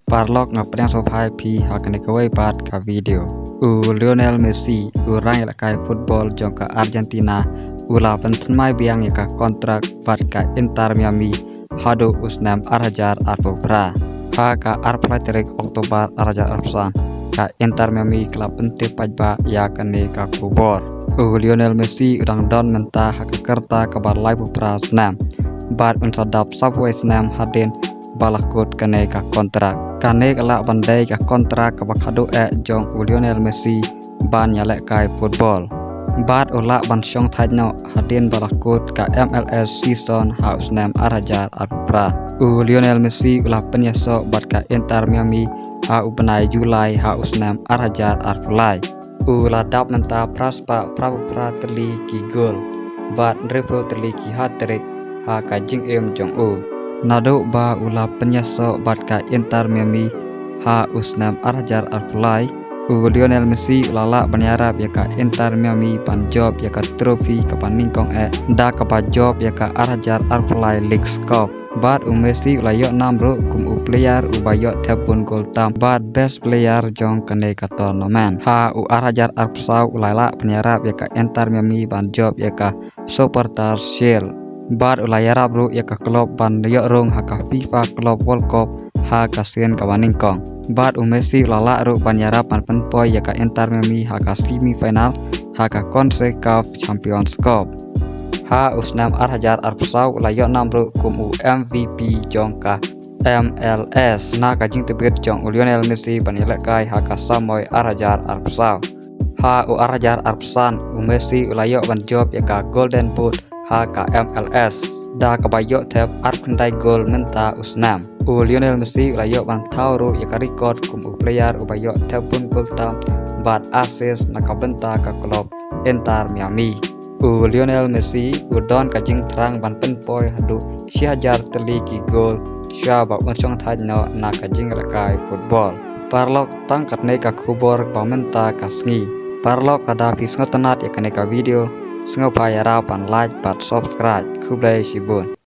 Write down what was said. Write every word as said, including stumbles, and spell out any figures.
Paralok, nga pdiang sngewbha ïa phi ha kane kawei pat ka video. U Lionel Messi, u rang ïalehkai football jong ka Argentina, u la pynthymmai biang ïa ka kontrak bad ka Inter Miami haduh u snem ar hajar arphew phra. Ha ka arphew lai tarik October ar hajar arphew san, ka Inter Miami ka la pyntip paidbah ïa kane ka khubor. U Lionel Messi u dang don mynta ha ka rta kaba laiphew phra snem bad un sa dap saphew wei snem hadien ba la kut kane ka kontrak. Kane ka lah ban dei ka kontrak kaba khadduh eh jong u Lionel Messi ban ïalehkai football. Bad u lah ban shong thait noh hadien ba la kut ka M L S season ha u snem ar hajar arphew phra. U Lionel Messi u la pynïasoh bad ka Inter Miami ha u bnai July ha u snem ar hajar arphew lai. U la dap mynta phra spah phra phew phra tylli ki gol bad hynriewphew tylli ki hat-trick ha ka jingim jong u. Naduh ba u la pynïasoh bad ka Inter Miami ha u snem ar hajar arphew lai, u Lionel Messi u la lah ban ïarap ïa ka Inter Miami ban jop ïa ka trophy kaba nyngkong eh da kaba jop ïa ka ar hajar arphew lai Leagues Cup. Bad u Messi u la ïoh nam ruh kum u player uba ïoh thep bun gol tam bad best player jong kane ka tournament. Ha u ar hajar arphew saw u la lah ban ïarap ïa ka Inter Miami ban jop ïa ka Supporters' Shield. Bad u la ïarap ruh ïa ka club ban ïoh rung ha ka FIFA Club World Cup ha ka sien kaba nyngkong. Bad u Messi u la lah ruh ban ïarap ban pynpoi ïa ka Inter Miami ha ka semi final ha ka CONCACAF Champions Cup. Ha u snem ar hajar arphew saw u la ïoh nam ruh kum u M V P jong ka M L S na ka jingtbit jong u Lionel Messi ban ïalehkai ha ka samoi ar hajar arphew saw. Ha u ar hajar arphew san u Messi u la ïoh ban jop ïa ka Golden Boot ha ka M L S da kaba ïoh thep arphew khyndai gol mynta u snem. U Lionel Messi u la ïoh ban thaw ruh ïa ka record kum u player uba ïoh thep bun gol tam bad assist na ka bynta ka club Inter Miami. U Lionel Messi u don ka jingthrang ban pynpoi haduh shi hajar tylli ki gol shuwa ba un shong thait noh na ka jingïalehkai football. Paralok, tang katne ka khubor ba mynta ka sngi. Paralok, lada phi sngewtynnat ïa kane ka video, sngewbha ïarap ban like bad subscribe. Khublei shibun.